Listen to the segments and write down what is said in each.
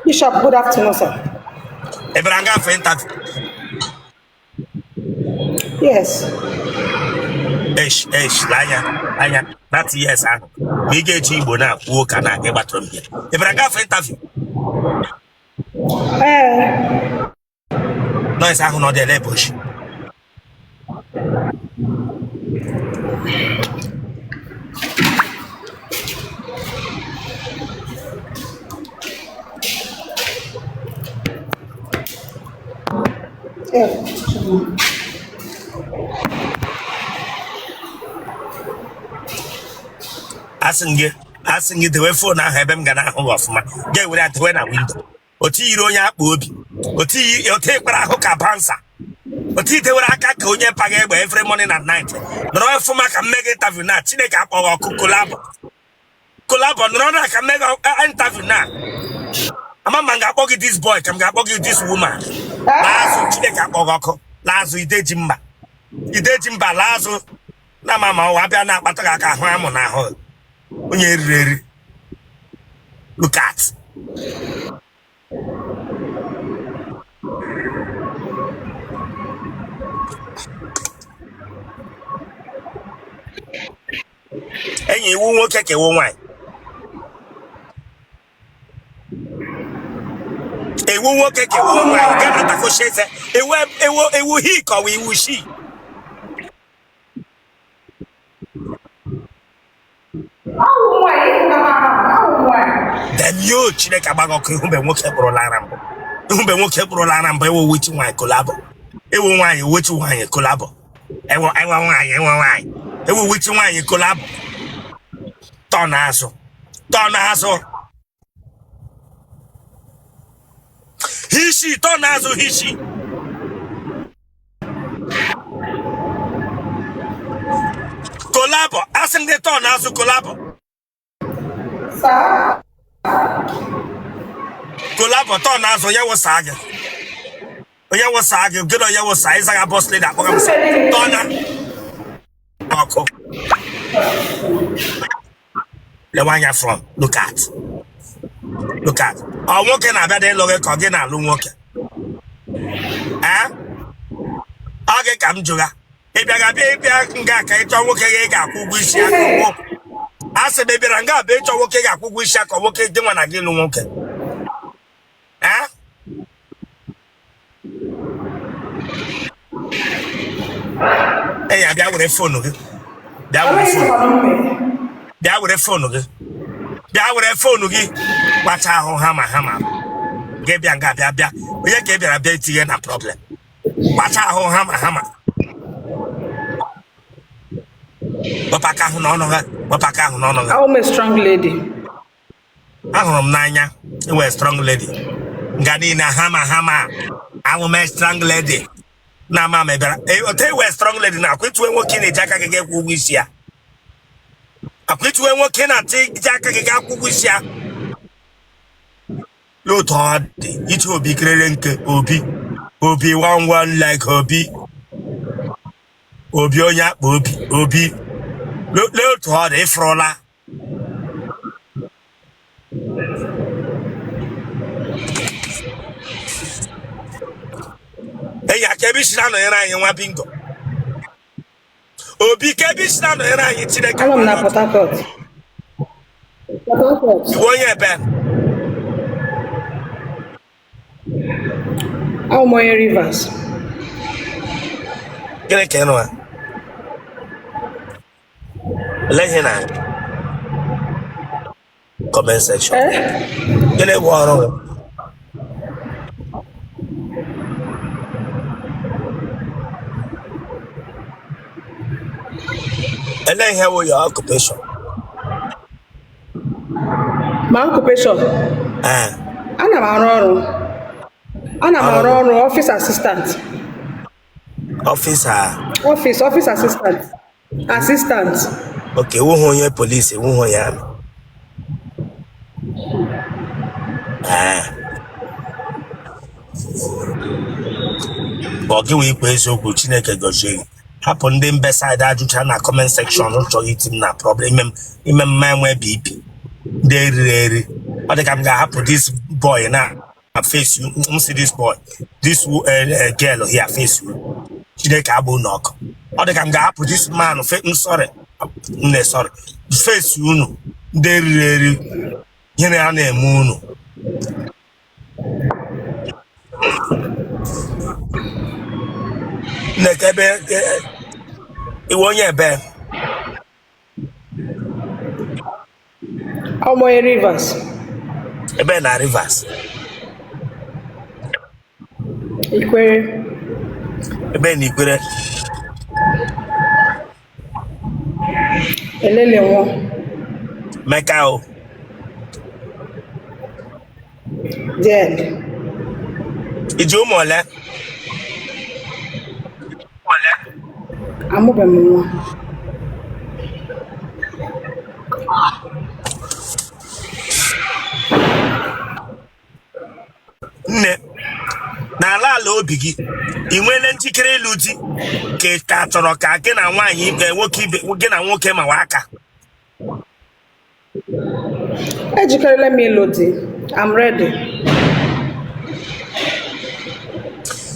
Bishop, good afternoon, sir. Ị bịara nga for interview? Yes. Esh, esh, lee anya, anya, that yes ahụ. Ma ị ga-eji Igbo na-akwuo ụka na gị gbatụrụ m ya. Ị bịara nga for interview? Ee. Noise ahụ nọ dị ele ebe o shi. Asị m gị, asị m gị dewe phone ahụ ebe m ga na-ahụ gị ọfụma. Ga-ewere ya dewe na window. Otu yiri onye akpa obi, otu yi otu ịkpara ahụ ka bouncer, otu idewere aka ka onye paga egbe every morning and night. Nọrọ ọfụma ka m mee gị interview na Chineke akpọghị ọkụ collabo collabo. Nọrọ na ka m mee gị interview na ama ma m ga-akpọ gị this boy ka m ga-akpọ gị this woman. Laa azụ, Chineke akpọghị ọkụ. Laa azụ, ideji mba, ideji mba, laa azụ na ama ma ọwa abịa na-akpata gị aka ahụ amụ na ahụ onye eriri eri. Look at enyi ị wụ nwoke ka ị wụ nwaanyị, ị wụ nwoke ka ị wụ nwaanyị gaa na takoshi eze ewu ewu ewu he ka ọ wụ ị wụ she. Damn you, Chineke agbaghị ọkụ. Ihube nwoke kpụrụla ara mbụ, ihube nwoke kpụrụla ara mbụ. Ewu witch nwaanyị collabo, ewu nwaanyị witch nwaanyị collabo, ewu ewu nwaanyị, ewu nwaanyị, ewu witch nwaanyị collabo. Tọ n'azụ, tọ n'azụ hishi, tọ n'azụ hishi. Collabo, asị m gị tọ n'azụ collabo. Collabo, tọ n'azụ. Onye wụsa gị, onye wụsa gị gị na onye wụsa ịzaga boss lady akpọga m sị tọ na ọkụ. Lewe anya from, look at, look at. Ọ nwoke na-abịa dị ịlụ gị ka ọ gị na-alụ nwoke? Ee, ọ gị ka m jụga. Ị bịaga bịa ịbịa nga ka ịchọ nwoke gị ga-akwụ ụgwọ isi ya ka nwoke? A sị m, ị bịara nga abịa ịchọ nwoke ga-akwụ ụgwọ isi ya ka nwoke dị nwa na gị ịlụ nwoke? Ee, enyi, bịa were phone gị, bịa were phone, bịa were phone gị, bịa were phone gị. Kpacha ahụ hama hama gị bịa nga bịa bịa. Onye ka ị bịara bịa itinye na problem? Kpacha ahụ hama hama. Wepụ aka ahụ n'ọnụ gị, wepụ aka ahụ n'ọnụ gị. I'm a strong lady. Ahụrụ m n'anya, ị wụ strong lady. Nga niile hama hama, ahụ m strong lady na ama m bịara. Otu ị wụ strong lady na akwa ịtụwe nwoke na-eji aka gị ga-akwụ ụgwọ isi ya, akwa ịtụwe nwoke na-achọ iji aka gị ga-akwụ ụgwọ isi ya. Otu ọ dị iche obi kerere nke obi obi one one like obi obi onye akpa obi obi. Lee otu ọ dị ịfụrụla. Enyi, aka ebe isi na-anọnyere anyị nwa bingo obi ka ebe isi na-anọnyere anyị Chineke. Anọ m na Port Harcourt. Port Harcourt. Ị wụ onye ebe? Awụ m onye Rivers. Gịnị ka ị nụ? Olee ihe na comment section? Eh? Gịnị bụ ọrụ gị? Olee ihe wụ your occupation? My occupation. Ee. Ana m arụ ọrụ. Ana m arụ ọrụ office assistant. Office? Office assistant. Assistant. Okay, wụhụ onye police, wụhụ onye army? Ee, ọ gị wee ikwu eziokwu. Chineke gọzie gị. Hapụ ndị mbe side ajụcha na comment section chọrọ iti m na problem, ime m ime mma enwe BP. Ndị eriri eri, ọ dị ka m ga-ahapụ this. boy na face you, m si this boy, this girl here face you. Chineke agbụ unu ọkụ. Ọ dị ka m ga-ahapụ this man, m sorry, nne, sorry, face unu ndị riri eri, ihe ha na-eme unu. Nne, ka ebe iwe onye ebe? Ọmụ onye Rivers. Ebe na Rivers? Ikwere. Ebe na Ikwere? Elelenwo. Meka o. Dead. Iji ụmụ ole? Amụbeghị m nwa. Nne, n'ala ala obi gị, ị nweela njikere ịlụ di, ka ị ka chọrọ ka gị na nwaanyị ibe, nwoke ibe gị na nwoke mawa aka? Ejikerela m ịlụ di. I'm ready.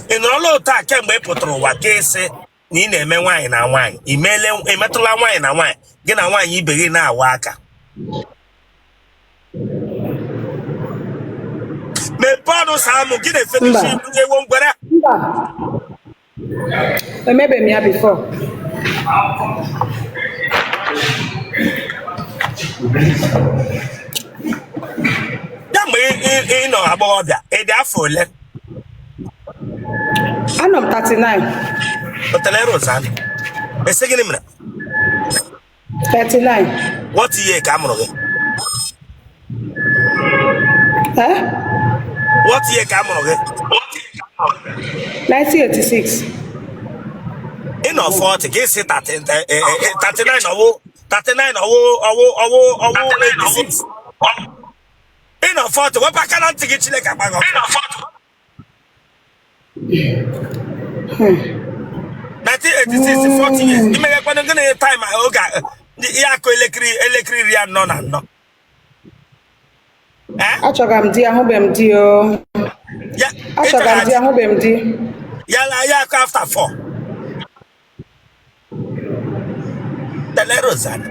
Ị nọrọla otu a kemgbe ị pụtara ụwa ka ị sị na ị na-eme nwaanyị na nwaanyị? Ị meele, emetụla nwaanyị na nwaanyị, gị na nwaanyị ibe gị na-awa aka? Mepee ọnụ saa mụ gị na-efe Mba. n'isi ewo ngwere. Mba. Emebeghị m ya before. Ya mgbe ị nọ agbọghọbịa, ị dị afọ ole? Anọ m 39. Otele Rosanna, ese gịnị mere? 39. What year ka a mụrụ gị? Eh? What year ka a mụrụ gị? 1986. Ị nọ 40 ka ị sị 30, 39, ọwụ 39, ọwụ ọwụ ọwụ ọwụ 86. Ị nọ 40, wepụ aka na ntị gị, Chineke agba gị ọkụ. 1986, 40 years. Imeghekwanụ gịnị time oge ya akụ elekere 44? Eh? Achọga m di, ahụbeghị m di o. Ya Achọga m di, ahụbeghị m di. Ya la ya akụ after 4. Tele Rosanna,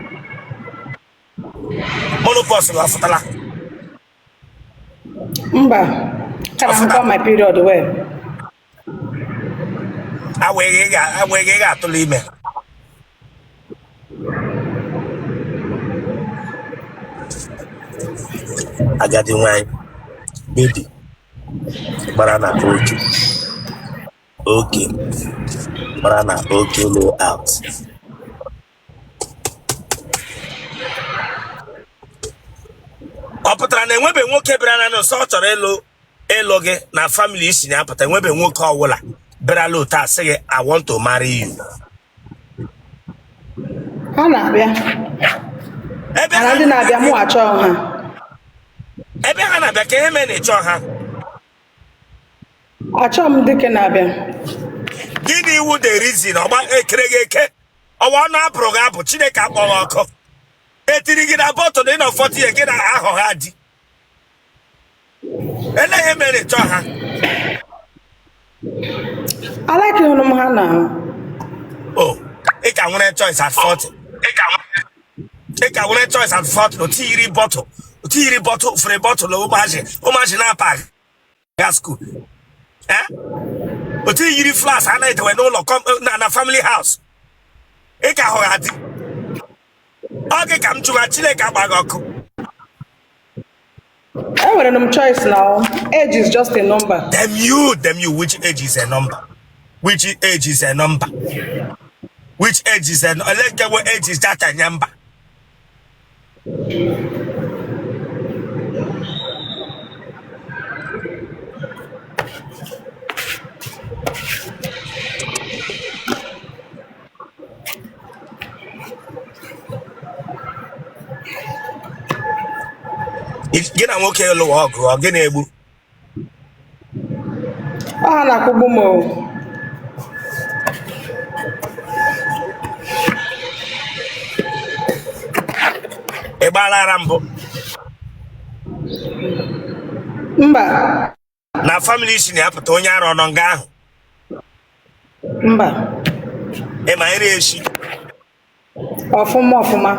menopause afụtala? Mba. Ka na ahụkwa my period well. Awịghị ga-atụla ime. Agadi nwanyị baby gbara na oke oke gbara na oke layout. Ọ pụtara na enwebe nwoke bịara na nso ọ chọrọ ịlụ gị na family isi na apụta? Enwebe nwoke ọbụla bịarala otu a sị gị, "I want to marry you"? Ha na-abịa. Ebe Mana ha ndị na-abịa, mụ achọghị ha. Ebe ha na-abịa, ka ihe mere na ịchọ ha? Achọghị m dike na-abịa. Gịnị iwu the reason? Ọgba ekere gị eke, ọwa ọnụ apụrụ gị apụ, Chineke akpọghị ọkụ etiri gị na bottle. Ị nọ 40 years, gị na ahọ ha di ele ihe mere ịchọ ha? Alikeghị m ha na. O ị ka nwere choice at 40, ị ka nwere choice at 40. Otu yiri bottle, otu yiri bottle, fere bottle, ụmụazị na-apa ga school, eh, otu yiri flask a na-edewe n'ụlọ na family house, ị ka hụ ha di. Ọ gị ka m chụga, Chineke agba gị ọkụ. Enwere m choice now. Age is just a number. Damn you, damn you. Which age is a number? Which age is a number? Which age is a, let's get, what age is that a number? Gị na nwoke lụwa ọgụ, ọ gị na-egbu? Ọ ha na-akwụgbu m o. Ị gbaala ara mbụ? Mba. Na family si na ya pụta, onye ara ọ nọ nga ahụ? Mba. Ị ma nri eshi? Ọfụma ọfụma.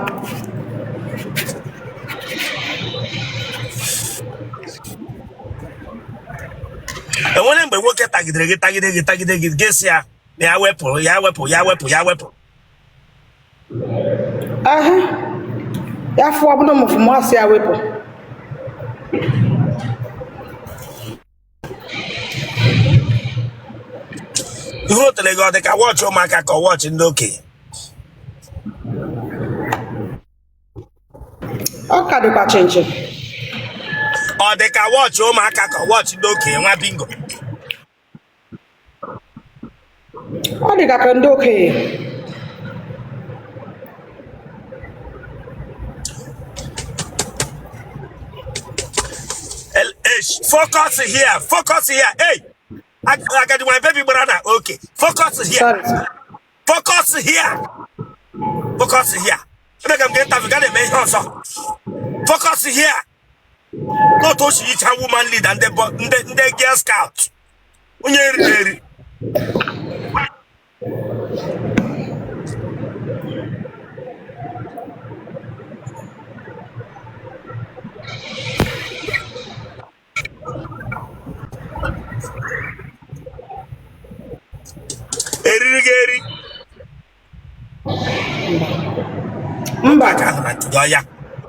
Enwere mgbe nwoke tagidere gị, tagide gị, tagide gị, gị sị ya na ya wepụ, ya wepụ, ya wepụ, ya wepụ? Aha ya fụọ ọbụla m ọfụma, asị ya wepụ. Ihe o tere gị, ọ dị ka wọchị ụmụaka ka wọchị ndị okenye? Ọ ka dịkwa chinchin. Ọ dị ka wọchị ụmụaka ka wọchị ndị okenye, nwa bingo? Ọ dịka ka ndị okenye. Focus here, focus here. Hey, agadi nwa baby gbara na okay, focus here. Sorry. Focus here, focus here. Ebe ka m ga-interview ga na-eme ihe ọzọ. Focus here. N'otu o si yicha woman leader, ndị ndị girl scout, onye eriri eri. Eriri gị eri? Mba. Aka ahụ na ntị gị, ọya,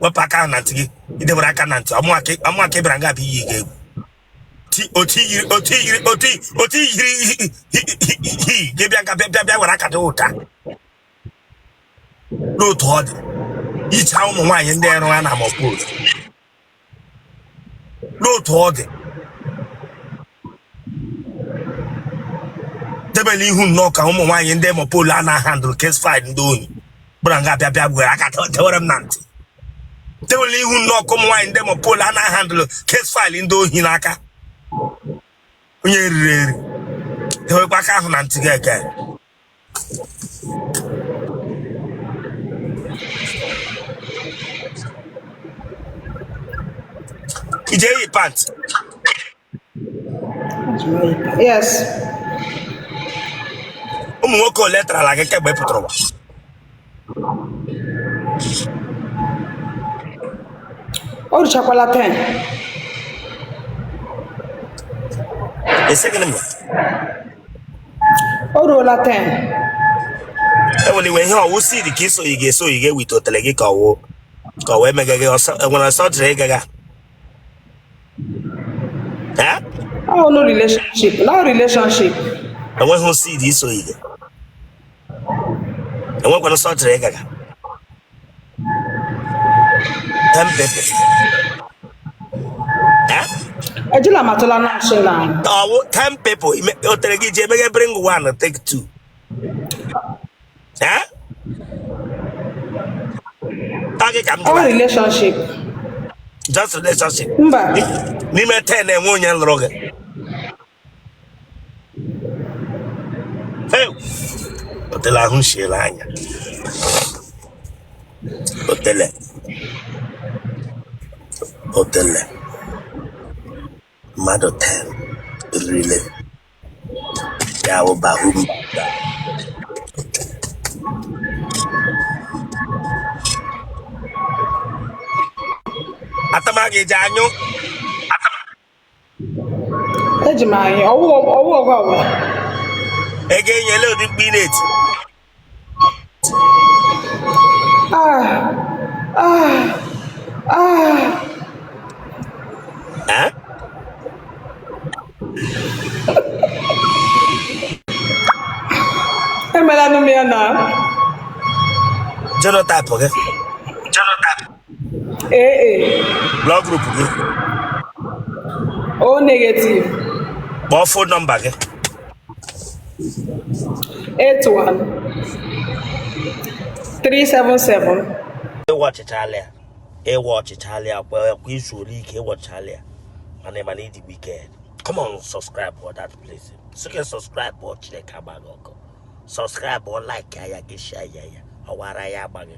wepụ aka ahụ na ntị gị. Idebere aka na ntị ọmụaka ịbịara nga bụ iyi gị egwu. Otu yiri, otu yiri, otu otu yiri hi gị bịa nga, bịa bịa bịa were aka dị ụta n'otu ọ dị yicha ụmụ nwaanyị ndị rụ ha na mọpol n'otu ọ dị debela ihu nnọọ ka ụmụ nwaanyị ndị mọpol a na-ahandle case file ndị ohi bụra nga bịa bịa were aka dewere m na ntị. Debela ihu nnọọ ka ụmụ nwaanyị ndị mọpol a na-ahandle case file ndị ohi n'aka, onye riri eri. Dewekwa aka ahụ na ntị gị eke. Ije eyi pant? Yes. Ụmụ nwoke ole tarala gị kemgbe ị pụtara ụwa? O ruchakwala 10. Esi gịnị mere? O ruola 10. Enwere iwe ihe ọwụ seed ka isoyi ga-esoyi gị ewite otele gị ka ọwụ ka ọ wee mega gị ọsọ. Enwere surgery ịgaga? Eh? Oh, no relationship, no relationship. Enweghị seed isoyi gị, enwekwana surgery ịgaga. 10 people. Eh? Ejila m atụla na ashị na. Ọwụ 10 people o tere gị ji emeghe bring one take two. Eh? Ọ gị ka m All jụrụ. Relationship. Just relationship? Mba. N'ime 10, enwe onye lụrụ gị? Hey! Otele ahụ shiela anya otele otele mmadụ 10 rile ya wụ bahum. Atama gị ji anyụ? Eji m anyị ọwụ ọwụ ọgụ ọbụla. Ego enyela ụdị mkpi ị na-eti? Ah ah ah. Eh? Emelanụ m ya na. Genotype gị? Ee. Blood group gị? O negative. Kpọọ phone number gị. 81 377. Ịwa ọchịchala ya, ịwa ọchịchala ya kwa kwa izu ole ike ịwọchala ya, mana ịdị wicked. Come on, subscribe for that place. Sị subscribe ọ, Chineke agbaghị ọkụ. Subscribe ọ, like ya, gị share ya, ya ọwara ya agbaghị.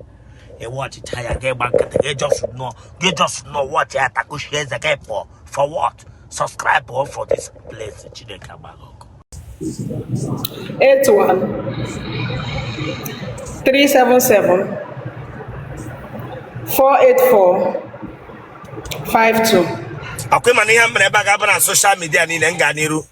Ịwa ọchịcha ya, gị gba nkịtị, gị just nọ, gị just nọ watch ya, takushie eze gị pụọ. For what? Subscribe all for this place. Chineke agba gị ọkụ. 81 377 484 52. Ọkwa ịma na ihe m mere ebe a ga-aba na social media niile m gaa n'iru.